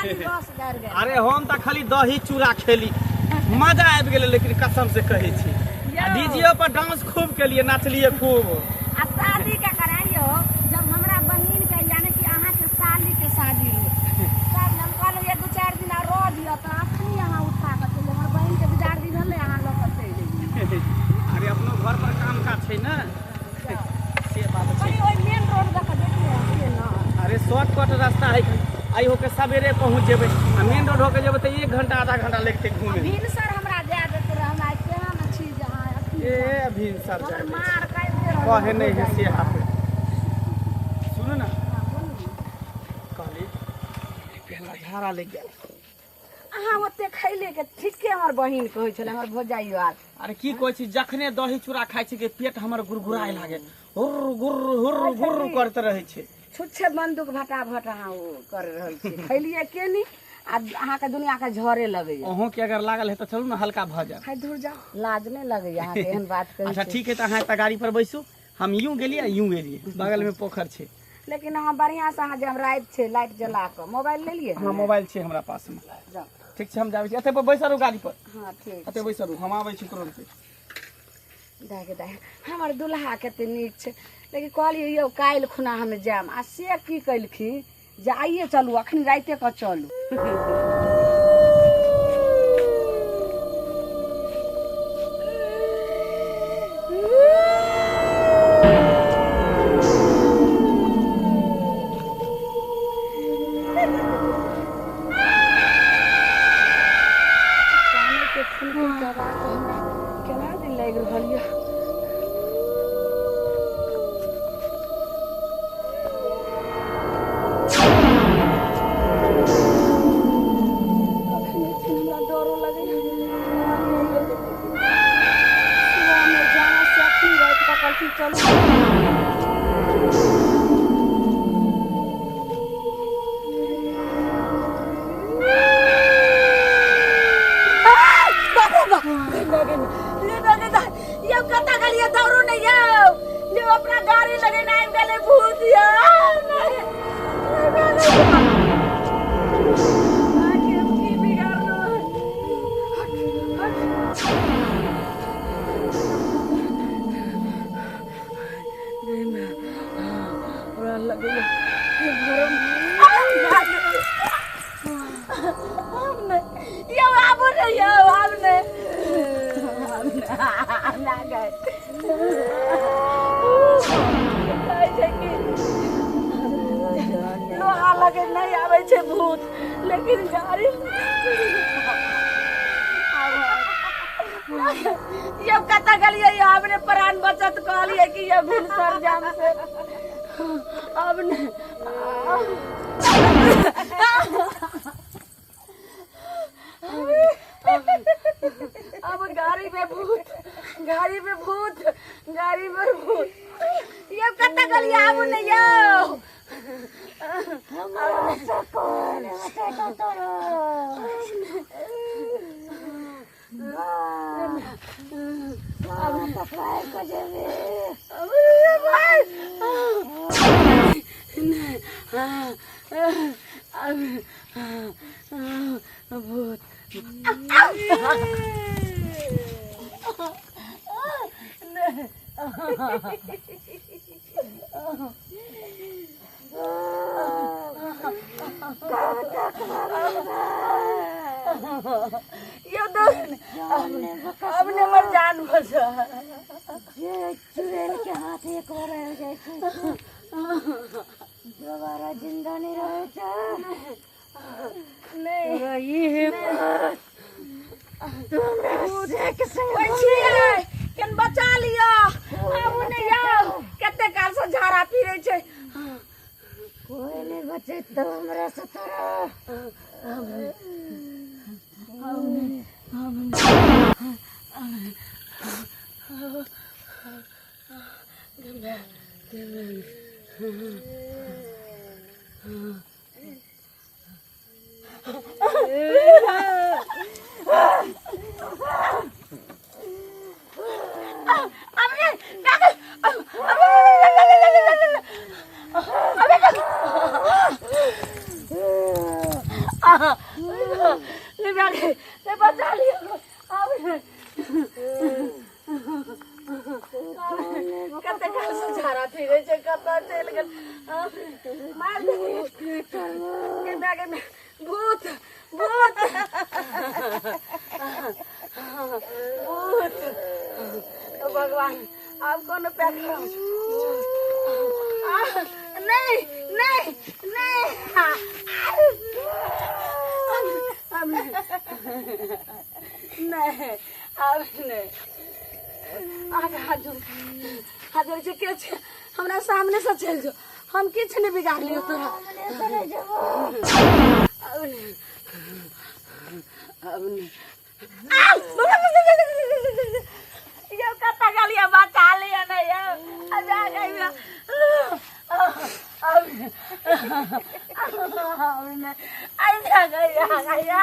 खाली रस गारि गारि। अरे हम तऽ खाली दही चूड़ा खेली, मजा आबि गेलै। लेकिन कसम से कहै छी, आ डीजे पर डांस खूब केलिए, नाचलिए खूब। आ शादी के कराइयो जब हमरा बहिन के, यानी कि अहाँ के साली के शादी रहे, तब हम कहलहुँ एक दू चारि दिन आर रह दिअ, तऽ अखनी अहाँ उठा कऽ चलि, हमर बहिन के बिदागरी भेलै, अहाँ लऽ कऽ चलि अयलियै। अरे अपनो घर पर काम काज छै ने, से बात छै। कनि ओहि मेन रोड दऽ कऽ देखियौ से ने। अरे शॉर्टकट रास्ता है, आइ होके सवेरे पहुँच जेबै, आ मेन रोड होके जेबै तऽ एक घंटा आधा घंटा लगतै घूमे। भिनसर हमरा जाय देते रहे, हमरा केहन छी जे अहाँ अखनी। ए भिनसर हमर जाय दै छै। मार काटि दे रहल। कहे नहि है से हाथे। सुनू ने, कहली पहला झाड़ा लागि गेल। अहाँ ओते खैले के ठीके हमर बहिन कहै छलै, हमर भौजाइयो आर। अरे की कहै छी, जखने दही चूड़ा खाइ छी के पेट हमर गुरगुराए लागे, हुर्र गुर्र हुर्र गुर्र करते रहै छै। छुच्छे बंदूक भटा भट अहाँ ओ कर रहल छी। खैलिए के नी आ अहाँके दुनिया के झरे लगैया। अहूँ के अगर लागल है तऽ चलू ने, हल्का भऽ जायत। हाय दूर जाओ, लाज नहि लगैया अहाँके एहन बात कहै अच्छा छी? ठीक है, तऽ अहाँ एकटा गाड़ी पर बैसू, हम यूं गेलियै यूं गेलियै, बगल में पोखर छै। लेकिन अहाँ बढ़िआँ से, अहाँ जे हम राति छै, लाइट जला कऽ मोबाइल लेलियै? हाँ, मोबाइल छै हमरा पास में। जाउ। ठीक छै, हम जाबै छी। एतऽ पर बैसल रहू गाड़ी पर। हाँ ठीक। एतऽ बैसल रहू, हम आबै छी तुरन्ते। दाय गे दाय, हमर दुल्हा कते नीक छै। लेकिन कहलियै यौ काल्हि खुना हम जायब, आ से की केलखिन जे आइए चलू, अखन राइते कऽ चलू। कानैके फुनके आवाज हमरा केना दिन लागि रहल यऽ। अखन एखन हमरा डरो लगैया। सुबहमे जाना से अखनी राति कऽ कहलखिन चलू। बाप रे बाप, ये कतऽ गेलियै? दौड़ू ने यौ, यौ अपना गाड़ी लगेने आबि गेलै भूत यौ। अहाँके हम की बिगाड़लहुँ? हट हट। हमरा लगैया भरम आब नहि यौ, आबू ने यौ, आब नहि, आब ना गए। कहै छै कि लोहा लगे नहि आबै छै भूत, लेकिन गाड़ी यौ। कतऽ गेलियै यौ? हमरे प्राण बचत कहलियै कि यौ भिनसर जाम से अब नहि। अब गाड़ी में भूत, गाड़ी में भूत, गाड़ी में भूत। यौ कतऽ गेलियै? आबू ने यौ। भूत। यो दो अब ने हमर जान बचा। जे चुड़ैल के हाथ एक बार आबि जाइ छै, दोबारा जिंदा नहि रहै छै। नहीं। तोरा ई हिम्मत, तू हमरा सेक से ओइ छियै, केन बचा लिअ, आबू ने यौ, कते काल से झाड़ा फिरै छै। कोई नहीं बचे तो हमरा से तोरा। नहीं बचा लियो अब कते काल से झाड़ा फिरे छै कतऽ चलि गेल मार दे भूत भूत भूत भगवान आब कोनो पैक नहीं नहीं नहीं नहीं आब नहीं आगे हाथ जोड़ हाथ जोड़ के हमरा सामने से चलि जो हम किछु नहीं बिगाड़लियो तोरा अब नहीं यौ कतऽ गेलियै बचा लिअ ने यौ जा गइया अब अब जा गइया गइया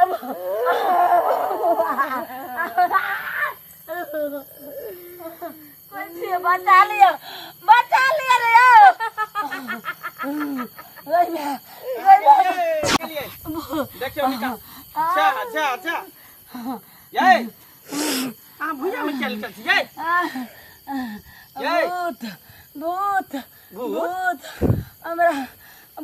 अब कोई बचा लियो बचा लियो रे देखियो निकाल जा जा जा ये अहाँ भुइया में चल चल ये ये भूत भूत भूत? भूत हमरा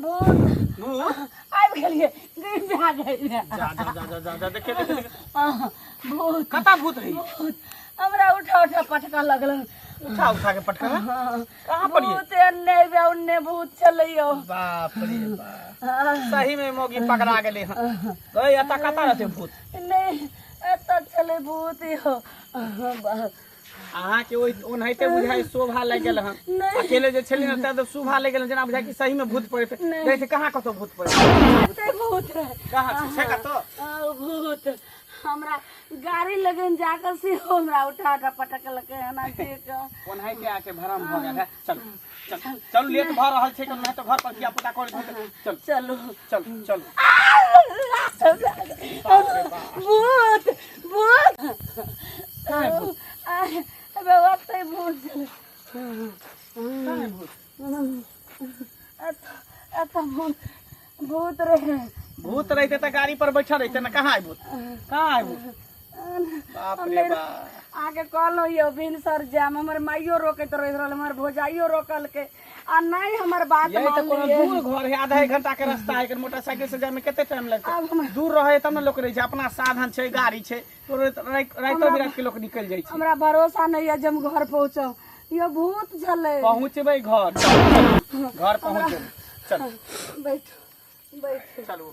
भूत भूत आबि गेलियै गिर जा गेलियै जा जा जा जा जा जा देखे देखे देखे भूत कता भूत रही भूत हमरा उठा उठा पटका लगल उठा उठा के पटका कहाँ पर ये भूत एन्ने बे ओन्ने भूत छलैयो बाप रे बाप सही में मोगी पकड़ा गेलै हन गई एतऽ कता रहते भूत नहि एतऽ छलै भूत यो अहाँके ओहि ओनाहिते बुझाइ शोभा लागि गेल हन नहि। अकेले जे छलियै ने तेँ तऽ शोभा लागि गेल जेना बुझाइ कि सही में भूत पड़ैत नहि। देखै कहाँ कतौ भूत पड़ैत एते भूत रहै कहाँ छै छै कतौ आ, भूत हमरा गाड़ी लगन जाकर सेहो हमरा उठा उठा पटकलकै एना के कऽ ओनाहिते आके भरम भऽ गेल है चलू चल चलू लेट भऽ रहल छै नहि तऽ घर पर धिया पुता करैत हेतै चल चलू चल चल भूत भूत कहाँ भूत अबे ओतै भूत छलै कहाँ भूत एतऽ एतऽ भूत भूत रहे भूत रहिते तऽ गाड़ी पर बैठल रहिते ने कहाँ आइ भूत कहाँ आइ भूत बाप रे बाप अहाँके कहलहुँ यौ भिनसर जायब हमर माइयो रोकैत रहैत रहल हमर भौजाइयो रोकलकै आ नहि हमर बात यही तऽ कोनो मानलियै दूर घर है आधा एक घंटा के रास्ता है मोटरसाइकिल से जाय में कते टाइम लगतै आब हम- दूर रहे तब ने लोक रहै छै अपना साधन छै गाड़ी छै तो राइतो बिरात के लोक निकल जाइ छै हमरा भरोसा नहि यऽ जे हम घर पहुँचब यौ भूत छलै पहुँचबै घर चल, घर पहुँच जेबै चल बैठू बैठू चलू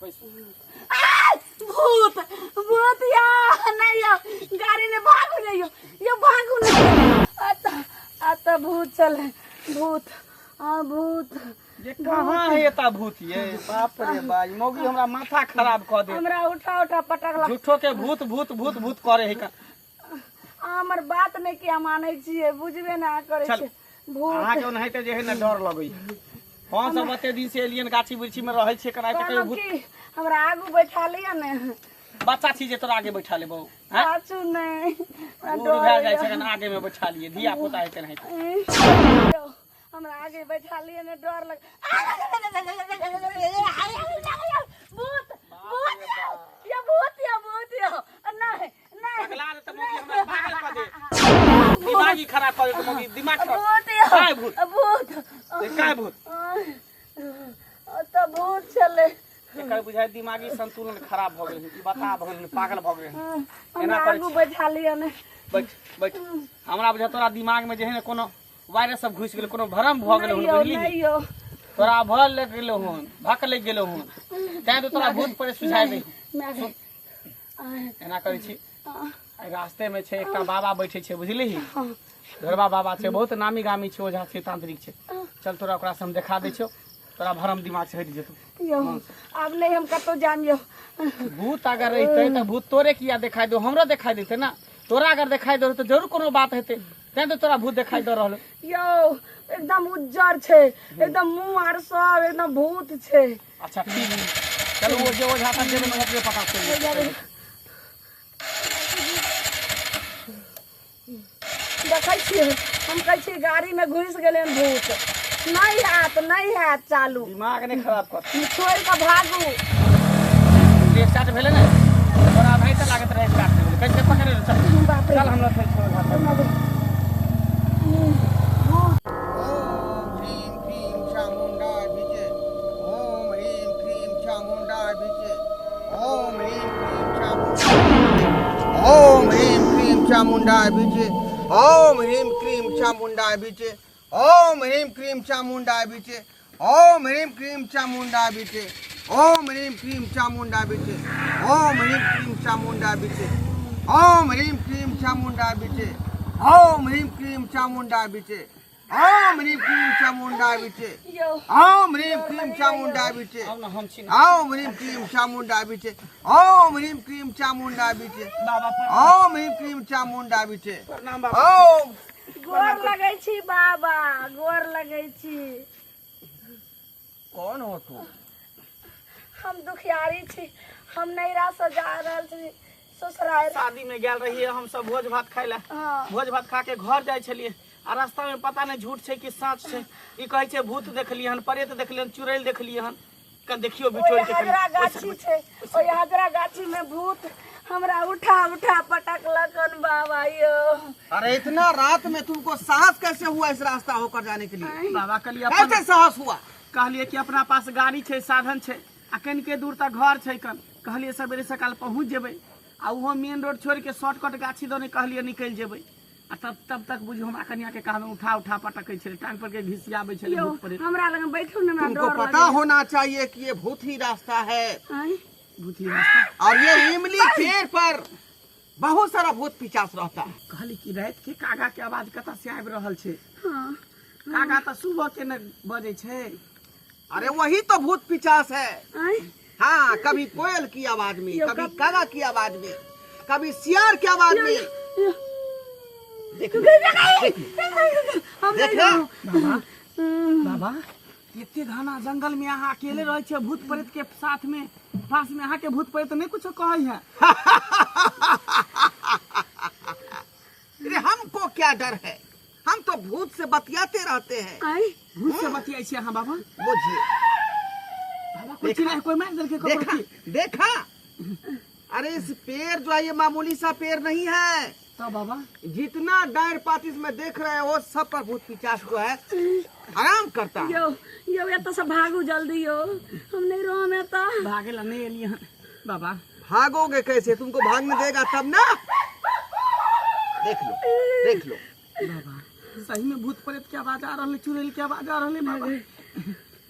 बैसू भूत भूत या नहीं या गाड़ी में भागू नहीं यो यो भागू नहीं अत अत भूत चले भूत आ भूत ये कहाँ है एता भूत ये बाप रे बाप मौगी हमरा माथा खराब कऽ दे हमरा उठा उठा पटकला झूठो के भूत भूत भूत भूत करे है का अहाँ हमर बात नहि किया मानै छियै बुझबे ना करै चल। छियै भूत अहाँके ओनाहिते जे है ने डर लगै हम सब एते दिन से एलियन गाछी वृक्षी में रहै छियै केनाहिते कहियो कहलहुँ भूत कि हमरा आगू बैठा लिअ ने बच्चा छी जे तोरा आगे बैठा लेबौ हैं पाछू नहि हमरा बूढ़ डर भए जाइ होइए। छै कन आगे में बैठा लिए धिया पुता हेतै नहीं यौ, हमरा आगे बैठा लिए ने डर लग भूत भूत यौ यौ भूत यौ भूत यौ नहि नहि पगला दे तऽ मौगी हमरा पागल कऽ दे दिमाग ही खराब कऽ दे तऽ मौगी दिमाग खराब भूत यौ काय भूत? भूत ए, काय भूत ओतऽ भूत छलै एकर बुझाय दिमागी संतुलन खराब भऽ गेल ई बता भऽ गेल पागल भऽ गेल हमरा एना करै आगू बैठा लिअ ने बैठ बैठ हमरा बुझाय तोरा दिमाग में जे है ने कोनो वायरस सब घुसि गेल कोनो भ्रम भऽ गेल नहि हन यौ बुझली नहि यौ तोरा भर लग गेलो हन भक लग गेलो हन तैं तो तोरा भूत पर सुझाय दे माय एना करै छी एहि रास्ते में छै एकटा बाबा बैठे छै बुझली ढोरबा बाबा छै बहुत नामी गामी छै ओझा छै तांत्रिक छै चल तोरा ओकरा से हम देखा दै छियौ तोरा भरम दिमाग से हटि जेतौ यौ आब नहि हम कतहु जाम यौ भूत अगर रहितै तऽ भूत तोरे किया देखाई दो हमरो देखाई देतै ना तोरा अगर देखाई दो तऽ जरूर कोनो बात हेतै तैं तऽ तोरा भूत देखाई दऽ रहल यौ एकदम उज्जर छै एकदम मुँह आर सब एकदम भूत छै अच्छा ठीक छै चलू ओ जे ओझा तक जेबै ने ओकरे पता चलि जेतै। देखै छियै, हम कहै छियै गाड़ीमे घुसि गेलै हन भूत। नहि हैत, नहि हैत चालू। दिमाग नहि खराब कर। छोड़ि कऽ भागू। स्टार्ट भेलै ने तोरा? भाई तऽ लागत रहै स्टार्ट नहि भेलै। कैसे पकड़े? चल। बाप रे। चल, हम लथै छोड़ घाट। ओम ह्रीं क्रीं चामुण्डा विचे, ओम ह्रीं क्रीं चामुण्डा विचे, ओम ह्रीं क्रीं चामुण्डा, ओम ह्रीं क्रीं चामुण्डा विचे, ओम ह्रीं क्रीं चामुण्डा विचे, ओम ह्रीं क्रीं चामुण्डा विचे, ओम ह्रीं क्रीं चामुण्डा विचे, ओम ह्रीं क्रीं चामुण्डा विचे, ओम ह्रीं क्रीं चामुण्डा विचे, ओम ह्रीं क्रीं चामुण्डा विचे, ओम ह्रीं क्रीं चामुण्डा विचे, ओम ह्रीं क्रीं चामुण्डा विचे, यौ। ओम ह्रीं क्रीं चामुण्डा विचे। आउ ने, हम छी ने। ओम ह्रीं क्रीं चामुण्डा विचे, ओम ह्रीं क्रीं चामुण्डा विचे। बाबा पर ओम ह्रीं क्रीं चामुण्डा विचे। प्रणाम बाबा। ओम। गोर लगै छी बाबा, गोर लगै छी। कौन हो तू? हम दुखियारी छी, हम नैरा से जा रहल छी ससुरारि। शादी में गेल रहिए हम सब भोज भात खाय ला। हाँ। भोज भात खा के घर जाइ छलियै आ रास्ता में पता नहीं झूठ छै कि सच छै, ई कहै छै भूत देखलियै हन, प्रेत देखलियै हन, चुड़ैल देखलियै हन। कन देखियो ओहि बिटोर के कनि। हजरा गाछी छै, ओहि हजरा गाछी में भूत हमरा उठा उठा पटकलक हन बाबा यौ। अरे, इतना रात में तुमको साहस कैसे हुआ इस रास्ता होकर जाने के लिए? बाबा, कहलिए अपन कैसे साहस हुआ? कहलिए कि अपना पास गाड़ी छै, साधन छै आ कनिके दूर तक घर छै। कन कहलिए सवेरे सकाल पहुँच जेबै आ ओहो मेन रोड छोड़ि के शॉर्टकट गाछी दने कहलिए निकलि जेबै आ तब तब तक बुझियौ हमरा कनिया के कान उठा उठा पटकै छलै, टांग पर के घिसियाबै छलै यौ। भूत प्रेत। हमरा लग बैठू ने, हमरा तुमको डर पता लगैया। होना चाहिए कि ये भूत ही रास्ता है। आँय? भूती रास्ता। और ये इमली पेड़ पर बहुत सारा भूत पिचास रहता है। कहली कि राति के कागा के आवाज कतऽ से आबि रहल छै? हाँ। कागा तऽ सुबह के ने बजै छै। अरे, वही तो भूत पिचास है। आँय? हाँ, कभी कोयल की आवाज में, यो कभी कागा की आवाज में, कभी सियार की आवाज में। यौ। देख लो, देख लो। हम नहीं देख लो। रहब। बाबा, बाबा, एते घना जंगल में अहाँ अकेले रहै छियै भूत प्रेत के साथ में, पास में अहाँ के भूत प्रेत नहीं कुछो कहै है? अरे, हमको क्या डर है? हम तो भूत से बतियाते रहते हैं। आँय? भूत से बतियाइ छियै अहाँ बाबा? बुझिए। बाबा, कोई चिल्लाए, कोई मारि देलकै ककरो? देखा। की? देखा, अरे इस पेड़ जो है, ये मामूली सा पेड़ नहीं है। तब बाबा? जितना डायर पातिस में देख रहे हो, सब पर भूत पिचास जो है आराम करता है। यौ, यौ, एतऽ से भागू जल्दी यौ, हम नहीं रहब एतऽ। भागे ला नहीं एलियै हन बाबा। भागोगे कैसे? तुमको भागने देगा तब ना। देख लो, देख लो। बाबा, सही में भूत प्रेत के आवाज आ रहल है, चुड़ैल के आवाज आ रहल है बाबा।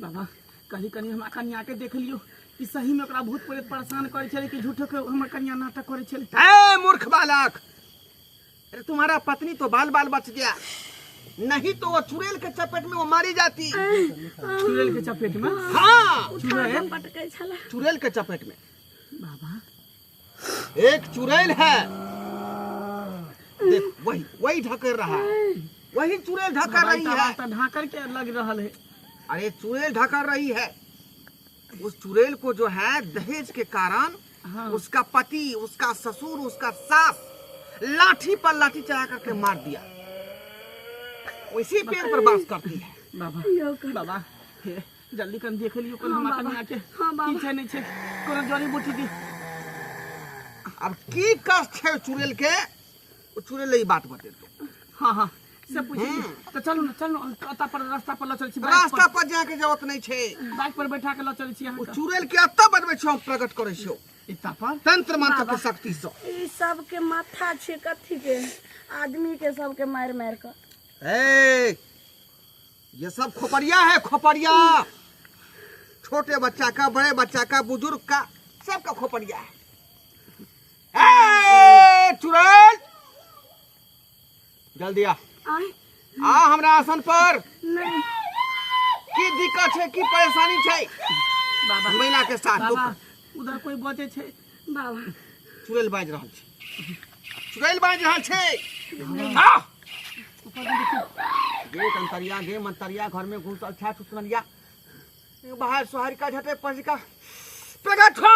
बाबा, कहीं कहीं हमरा कनिया के देख लियो कि सही में ओकरा भूत प्रेत परेशान करै छलै कि झूठो के हमर कनिया नाटक करै छलै? ए मूर्ख बालक, अरे तुम्हारा पत्नी तो बाल बाल बच गया, नहीं तो वो चुड़ैल के चपेट में वो मारी जाती। चुड़ैल के चपेट में? हाँ। उठा कऽ पटकै छलै। चुड़ैल के चपेट में। बाबा। एक चुड़ैल है, देख, वही वही ढकेल रहा है, वही चुड़ैल ढकर बाबा, रही ई है। आवाज तऽ ढाकर के लग रहल है। अरे, चुड़ैल ढकर रही है। उस चुड़ैल को जो है दहेज के कारण उसका पति, उसका ससुर, उसका सास लाठी पर लाठी चला करके मार दिया। वो इसी पेड़ पर वास करती है। बाबा। यौ। बाबा, हे जल्दी कन देख लियो कोन हाँ, हमरा बाबा। कनिया के हाँ, बाबा। की छै नहीं छै, कोनो जड़ी बूटी दी। अब की कष्ट है चुड़ैल के, वो चुड़ैल ही बात बते दो। हाँ हाँ, से पूछ तऽ चलू ने, चलू ओतऽ पर रास्ता पर लऽ चलै छी बाइक। रास्ता पर जाके जरूरत नहीं छे। पर बाइक पर बैठा के लऽ चलै छी वो अहाँके। चुड़ैल के अत्ता बनबै छौ, हम प्रकट करै छियौ। इत्ता पर? तंत्र मंत्र के शक्ति से। ई सबके माथा छै कथी के, आदमी के सबके मारि मारि कऽ। ए, ये सब खोपड़िया है, खोपड़िया। छोटे बच्चा का, बड़े बच्चा का, बुजुर्ग का, सबका खोपड़िया है। ए, चुड़ैल, जल्दी आ। आँय? आ हमरा आसन पर। नहीं। की दिक्कत है, की परेशानी छै? बाबा। महिला के साथ। बाबा, उधर कोई बजै छै। बाबा। चुड़ैल बाजि रहल छै, चुड़ैल बाजि रहल छै। आ! गे कंतरिया, गे मंतरिया, घर में घुसल छा छुछुनरिया, बाहर सोहर का झटे पसिका प्रकट हो।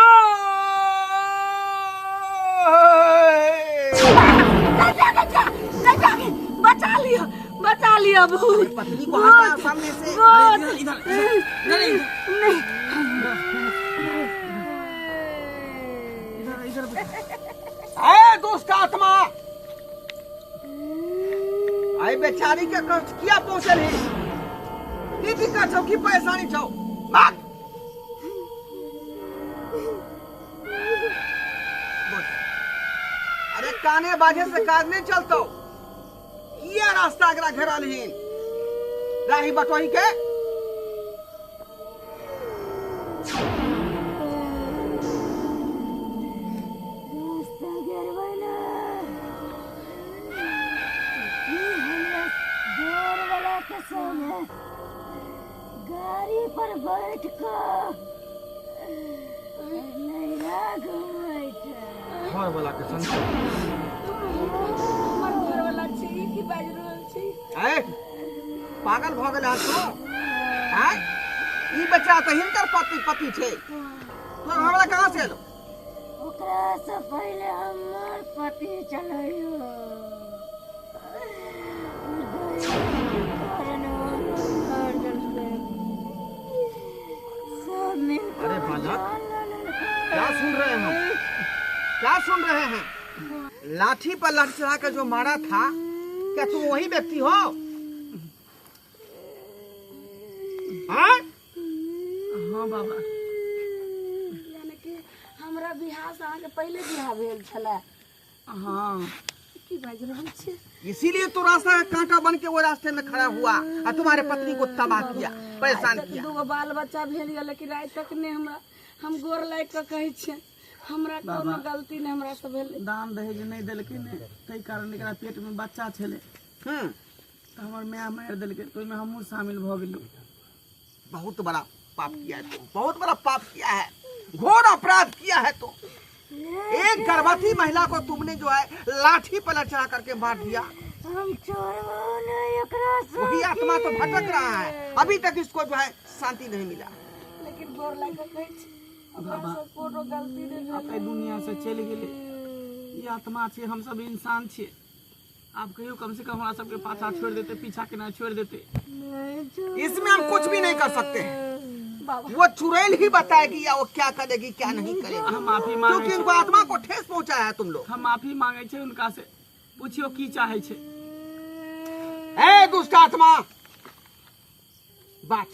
बचा, लिअ भूत। पत्नी को हटा सामने से। भूत। इधर इधर इधर नहीं। इधर इधर। ए दुष्ट आत्मा, आई बेचारी के कष्ट किया पहुंचल ही? की दिक्कत छौ, की परेशानी छौ? भाग। बोल। अरे काने बाजे से काज नहीं चलतो। किया रास्ता एकरा घेरलहीन राही बटोही के? रास्ता घेरबै ने ई हमरा घरवला के संगे गाड़ी पर बैठ कऽ नैरा घुमै छै। घर वाला के संग? हमर घरवला छै। ई की बाजि रहल छी? ए पागल भऽ गेल हँ तू? आँय, ई बच्चा तऽ हिनकर पति पति छै, तोर घरवाला कहाँ से एलो? ओकरा से पहिले हमर पति चलैयो कारण मार देलकै। सब मिल कऽ अरे बालक। जान लऽ लेलकै। क्या सुन रहे हैं हम, क्या सुन रहे हैं? लाठी पर लाठी चढ़ा कर जो मारा था, क्या तुम वही व्यक्ति हो? हाँ? हाँ बाबा। यानी कि हमरा बियाह से अहाँके पहिले बियाह भेल छलै? हाँ। की बाजि रहल छी? इसीलिए तो रास्ता का कांटा बन के वो रास्ते में खड़ा हुआ और तुम्हारे पत्नी को तबाह किया, परेशान आइ तक किया। दूगो बाल बच्चा भेल यऽ, लेकिन आइ तक नहि हमरा, हम गोर लागि कऽ कहै छियै, हमरा कोनो गलती नहि हमरा से भेलै। दान दहेज नहि देलकै ने, ताहि कारण एकरा पेट में बच्चा छलै तऽ हमर माय मारि देलकै, तऽ ओहिमे हमहूँ शामिल भऽ गेली। बहुत बड़ा पाप किया है तुम, बहुत बड़ा पाप किया है, घोर अपराध किया है तुम। एक गर्भवती महिला को तुमने जो है लाठी पर चढ़ा करके मार दिया। हम छोड़बो नहि एकरा। वही आत्मा तो भटक रहा है, अभी तक इसको जो है शांति नहीं मिला। लेकिन गोर लागि कऽ कहै छी, हमरा से कोनो गलती नहि आब भेल। एहि दुनिया से चलि गेलै। ई आत्मा छै, हमसब इंसान छियै। आब कहियो कम से कम हमरा सबके पाछा छोड़ि देतै, पीछा केना छोड़ि देतै? नहि छोड़बै। इसमें हम कुछ भी नहीं कर सकते हैं। बाबा। वो चुड़ैल ही बताएगी या वो क्या करेगी, क्या नहीं करेगी। हम माफी मांगे क्योंकि छी। इनको आत्मा को ठेस पहुंचाया है तुम लोग। हम माफी मांगे छै हुनका से, पुछियो की चाहे छै। ए दुष्ट आत्मा, बात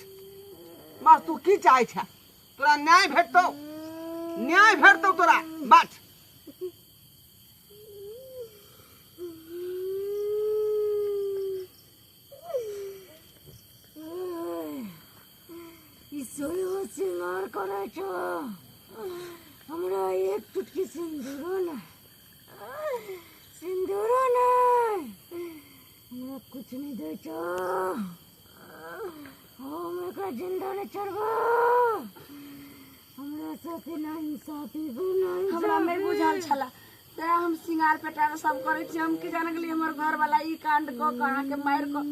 बस, तू की चाहे छे? तोरा न्याय भेटतौ, न्याय भेटतौ तोरा, बात। ई सोलहो सिंगार करै छौ, हमरा एक चुटकी सिन्दूरो नहि, सिन्दूरो नहि, हमरा कुछ नहि दै छौ। हम एकरा जिंदा नहि छोड़बो। हमरा साथे ना इंसाफी ना। हमरा नहि बुझल छलै, तेँ हम सिंगार पेटार सब करै छी। हम की जान गेलियै हमर घरवाला ई कांड कऽ कऽ अहाँके मारि कऽ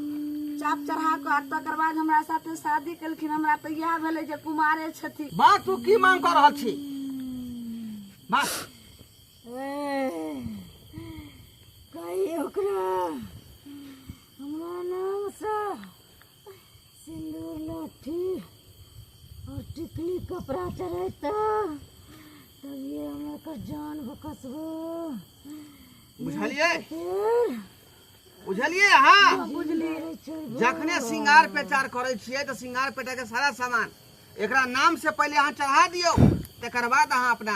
चाप चढ़ा कऽ आ तकर बाद हमरा साथे शादी केलखिन। हमरा तऽ इएह भेलै जे कुमारे छथिन। बात, तू की मांग कर रहल छी? बात। कही ओकरा हमरा नामसँ सिन्दूर, लाठी और टिकली, कपड़ा चढ़ेता, तभिए हम एकर जान बकसबो। बुझलियै? फिर बुझलियै अहाँ? बुझलियै। जखने श्रृंगार पेचार करै छियै तऽ श्रृंगार पेटार के सारा सामान एकरा नाम से पहिले अहाँ चढ़ा दियौ, तकर बाद अहाँ अपना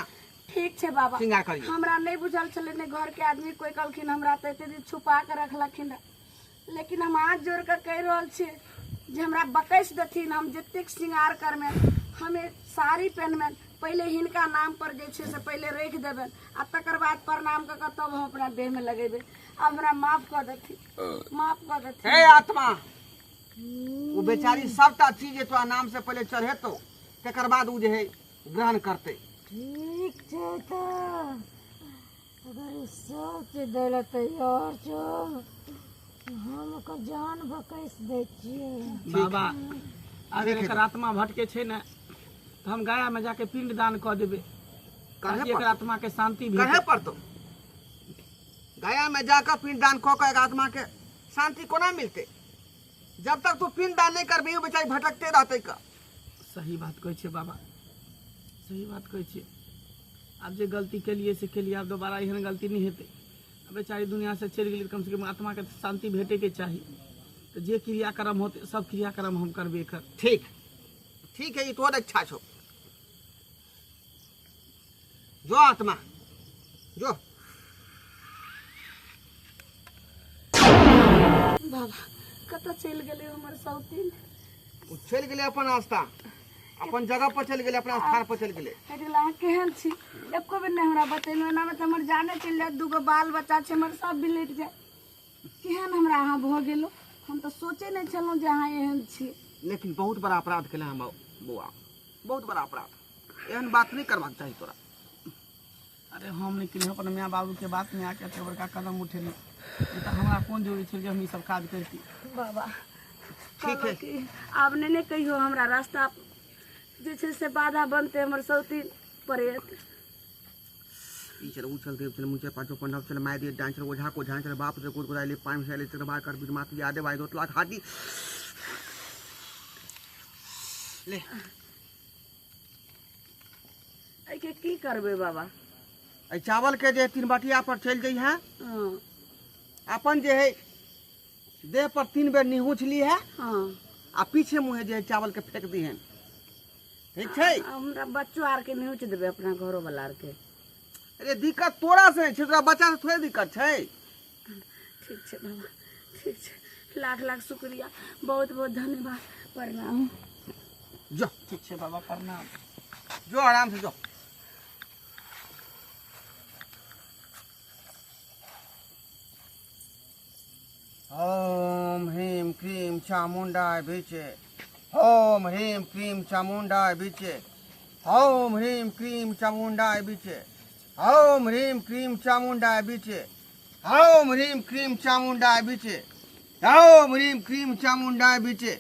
ठीक छै बाबा। श्रृंगार करियौ। हमरा नहि बुझल छलै, नहि घरके आदमी कोइ कहलखिन। हमरा तऽ एते दिन छुपा कऽ रखलखिन रहए, लेकिन हम हाथ जोड़ कऽ कहि रहल छियै जे हमरा बकसि देथिन। हम जतेक श्रृंगार करबनि, हम एक साड़ी पहिनबनि, पहिले हिनका नाम पर जे छै से पहिले राखि देबनि आ तकर बाद प्रणाम कऽ कऽ तब हम अपना देहमे लगेबै। आब हमरा माफ कऽ देथिन, माफ कऽ देथिन। हे आत्मा, ओ बेचारी सबटा चीज जे तोरा नाम से पहिले चढ़ेतौ, तकर बाद ओ जे है ग्रहण करतै। ठीक छै, तऽ अगर ओ सब चीज दै लए तैयार छौ, हम ओकर जान बकसि दै छियै। बाबा, अगर एकर आत्मा भटके छै ने, तऽ हम गया में जाके पिंड दान कऽ देबै करहे ताकि एकर पड़तौ। आत्मा के शांति करहे भेटे। पड़तौ। गया में जाकर पिंड दान कऽ कऽ एक आत्मा के शांति कोना मिलतै? जब तक तू पिंडदान नहीं करबी ओ बेचारी भटकते रहते का। सही बात कहै छियै बाबा, सही बात कहै छियै। आब जे गलती केलियै से केलियै, आब दोबारा एहन गलती नहि हेतै। बेचारी दुनिया से चलि गेलै, कम से कम आत्माके शान्ति भेटैके चाही। तऽ जे क्रियाक्रम होतै सब क्रियाक्रम हम करबे कर। ठीक ठीक है, ई तोहर इच्छा छौ। जो आत्मा जो। बाबा कतऽ चलि गेलै हमर सौतीन? ओ चलि गेलै अपन रास्ता, अपन जगह पर चलि गेलै, अपना स्थान पर चलि गेलै। कहि गेलै अहाँ केहन छी, एको बेर नहि हमरा बतेलहुँ। एनामे तऽ हमर जाने चलि जायत, दूगो बाल बच्चा छै हमर, सब बिलटि जायत। केहन हमरा अहाँ भऽ गेलहुँ, हम तऽ सोचै नहि छलहुँ जे अहाँ एहन छी। लेकिन बहुत बड़ा अपराध केलहुँ हम बौआ, बहुत बड़ा अपराध। एहन बात नहि करबाक चाही तोरा। अरे हम नहि केलियै, अपन माय बाबूके बातमे आके एते बड़का कदम उठेली। नहि तऽ हमरा कोन जरूरी छल जे हम ई सब काज करिती। बाबा ठीक है। कि आब नहि ने कहियो हमरा रास्ता जे छै से बाधा बनतै हमर सौतीन परेत। ई चल ऊ चल देव चल मुझे पाँचों पंडव चल my they डांस चल ओझा को झांच चल बाप से गोद गोदाई ले पानी से ले चल कर बिरमाती यादे भाई दोतला खाती ले। एहिके की करबै बाबा? एहि चावल के जे 3 बटिया पर चलि जइहे, हँ। अपन जे है देह पर 3 बेर निहुँछ ली है, हँ। आ पीछे मुँहे जे है चावल के फेंक दीहन। ठीक छै? हमरा बच्चो आर के निहुँच देबै, अपना घरो वाला आर के। अरे दिक्कत तोरा से छै, तोरा बच्चा से थोड़े दिक्कत छै। ठीक छै बाबा, ठीक छै। लाख लाख शुक्रिया, बहुत बहुत धन्यवाद, प्रणाम। जो ठीक छै बाबा, प्रणाम। जो आराम से जो। ओम ह्रीं क्रीं चामुण्डाय विचे, ओम ह्रीं क्रीं चामुण्डाय विचे, ओम ह्रीं क्रीं चामुण्डाय विचे, ओम ह्रीं क्रीं चामुण्डाय विचे, ओम ह्रीं क्रीं चामुण्डाय विचे, ओम ह्रीं क्रीं चामुण्डाय विचे,